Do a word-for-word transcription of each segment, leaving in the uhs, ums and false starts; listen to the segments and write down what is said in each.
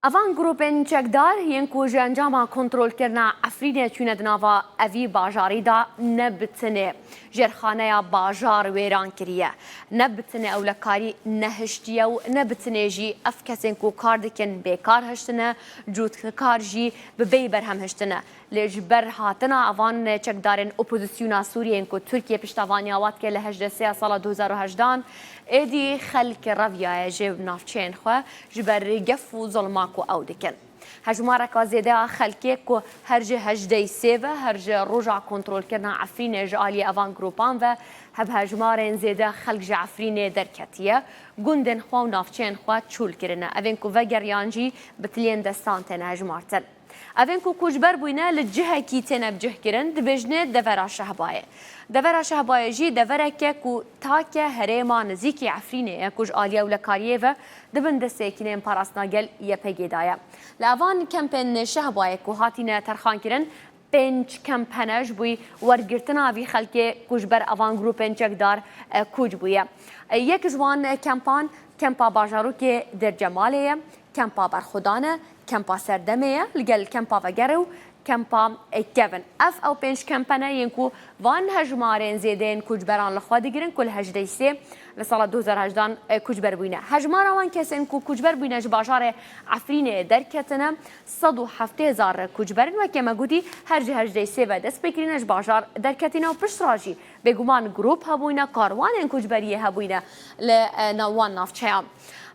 Evan grûpên çekdar yên ku ji encama kontrolkirina Efrînê çûne di nava evî bajarî de ne bi tinê jêrxaneya bajar wêran kiriye, ne bi tinê ewlekarî nehiştiye û ne bi tinê jî ev kesên ku kar dikin bêkar hiştine, cûtkar jî bi bêyî berhem hiştine. Lê ji ber hatina evan çekdarên opozisyona Sûriyê yên ku Tirkiye piştevaniya wan dike li hejdeh sê ya sala du hezar û hejdehan, êdî xelk reviyaye ji navçeyên xwe ji ber gef û zilma ku ew dikin. Hejmareka zêde ya xelkê ku her ji hejdeh sê ve her ji roja kontrolkirina Efrînê ji aliyê evan grûpan ve, bi hejmarên zêde xelk ji Efrînê derketiye, gundên xwe û navçeyên xwe çûl kirine. Evên ku vegeriyan jî bi tiliyên destan têne hejmartin. Evên ku koçber bûyne li cihekî têne bicihkirin, dibêjine devera Şehbayê. Devera Şehbayê jî devereke ku take herêma nizîkî Efrînê ye ku ji aliyê ewlekariyê ve di bin destsekinên parastina gel Y P G de ye. Li evan kempên Şehbayê ku hatîne terxankirin, pênc kemp hene ji bo wergirtina vî xelkê ku ji ber evan grûpên çekdar, e, koç bûye. E, yek ji wan, e, kempan, kempa bajarokê Dêrcemalê ye, kempa Berxwedan e, kempa Serdemê ye, li gel kempa Vegerê û kempa, e, Kevin. Ev ew pênc kemp hene yên ku van hejmarên zêdeyên koçberan li xwe digirin ku li hejdeh sê li sala du hezar hejdehan, e, koçber bûyne. Hejmara wan kesên ku koçber bûyne ji bajarê Efrînê derketine, sed û heftê hezar koçber in. Weke me gotî, her ji hejdeh sê ve dest pê kirîne ji bajar derketîne û piştre jî bêguman grûp hebûyne, karwanên koçberiyê hebûyne li, e, nav wan navçeyan.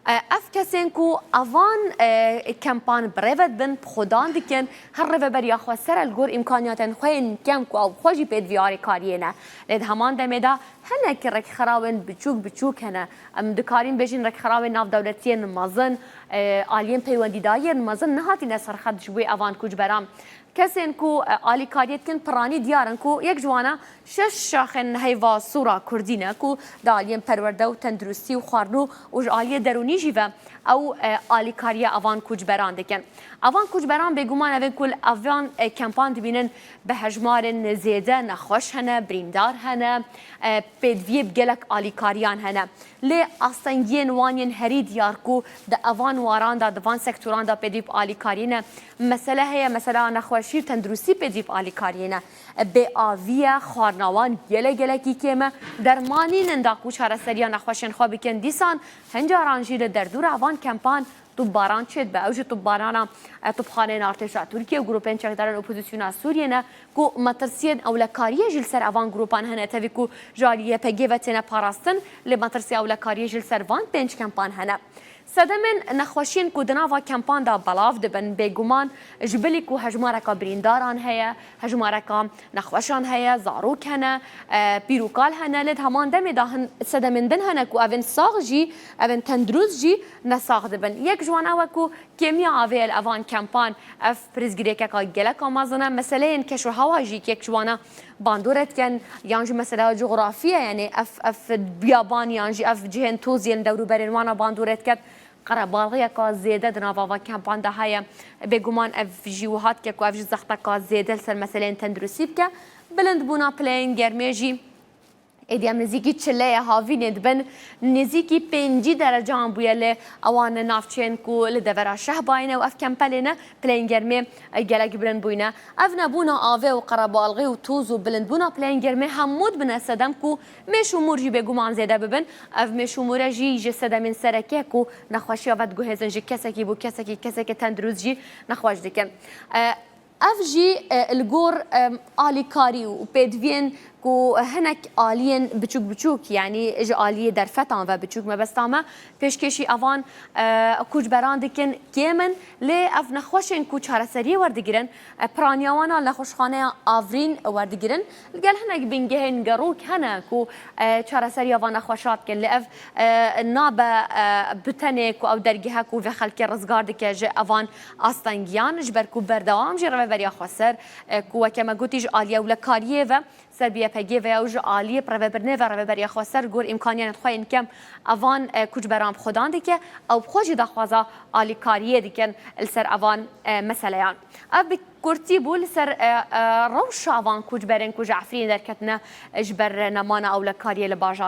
E, ev kesên ku evan, e, kempan bi rê ve dibin, bi xwedan dikin, her rêveberiya xweser e li gor îmkaniyatên xwe yên kem ku ew xwe jî pê di vî alîkariyê ne. Lê di heman demê de hinek rêkxerawên biçûk biçûk hene. Em dikarîn bêjin rêkxerawên navdewletiyên mezin, e, aliyên peywendîdayiyên mezin nehatine ser xet ji bo evan koçberan. Kesên ku, e, alîkariyê dikin piranî diyar in ku yek ji wana şeş şaxên heyva Sûra Kurdî ne ku di aliyên perwerde û tenduristî û xwarin û ji aliyê derûnî jî ve ew, e, alîkariya evan koçberan dikin. Evan koçberan bêguman evên ku li evan, e, kempan dibînin bi hejmarên zêde nexweş hene, birîndar hene, e, pêdiviyê bi gelek alîkariyan hene. Lê astengiyên wan yên herî diyar ku di evan waran de, di van sektoran de pêdivî bi alîkariyê ne. Mesele heye, mesela nexweşî û tenduristî pêdivî bi alîkariyê ne. Bêavî ye, xwarina wan gelek gelekî kêm e. Derman nînin da ku çareseriya nexweşên xwe bikin. Dîsan hin caran jî li derdora evan kempan tubbaran çêdibe. Ew jî tubbarana, e, tubxaneyên artêşa Tirkiye û grûpên çekdarên opozisyona Sûriyê ne ku metirsiyên ewlekariyê jî li ser evan grûpan hene, tevî ku ji alî Y P G ve têne parastin, lê metirsiya ewlekariyê jî li ser van pênc kempan hene. Sedemên nexweşiyên ku di nava kempan de belav dibin, bêguman ji bilî ku hejmareka birîndaran heye, hejmareka nexweşan heye, zarok hene, e, pîr û kal hene, lê di heman demê de hin sedemên din hene ku evên sax jî, evên tendurist jî nesax dibin. Yek ji wan ew e ku kêmiya avê ye li evan kempan, ev pirsgirêkeka geleka mezin e. Meseleyên keşûhewa jî yek ji wana bandore dikin, yan jî mesela cografî ye, yanî ev, ev biyaban yan jî ev cihên toz yên dewrûberên wana bandore diket. Qerebalxiyeka zêde di nava va kempan de heye. Bêguman ev jî wiha dike ku ev jî zexteka zêde li ser meseleyên tenduristî bike. Bilindbûna pileyên germê jî, êdî em nêzîkî çileyê havînê dibin, nêzîkî pêncî derecan bûye li ewan navçeyên ku li devera Şehbayê ne û ev kempelê ne, pileyên germê gelek bilind bûyne. Ev nebûna avê û qerebalxî û toz û bilindbûna pileyên germê hemû dibine sedem ku mêş û mûr jî bêguman zêde bibin. Ev mêş û mûre jî ji sedemên sereke ku nexweşiya vediguhêzin ji kesekî bo kesekî, kesekê tendurist jî nexweş dikin. E, ev jî, e, li gor, e, alîkarî û pêdiviyên ku hinek aliyên biçûk biçûk, yanî ji aliyê derfetan ve biçûk, mebesta me pêşkêşî evan, e, koçberan dikin kêm in, lê ev nexweşên ku çareseriyê werdigirin, e, piraniya wan a li nexweşxaneya Avrîn werdigirin. Li gel hinek bingehên gerok hene ku, e, çareseriya van nexweşa dikin. Lê ev, e, nabe, e, bi tenê ku ew dergehe ku vê xelkê rizgar dike ji evan astengiyan, ji ber ku berdewam jî Rêveberiya Xweser, e, ku weke me gotî ji aliyê ewlekariyê ve ser bi Y P G ve ya û ji aliyê bi rêvebirinê ve Rêveberiya Xweser gor îmkaniyên xwe yên kem evan, e, koçberan bi xwedan dike, ew bi xwe jî daxwaza alîkariyê dikin li ser evan, e, meseleyan. Ev bi kurtî bû li ser, e, e, rewşa van koçberên ku ji Efrînê derketine, e, ji ber nemana ewlekariyê li bajar.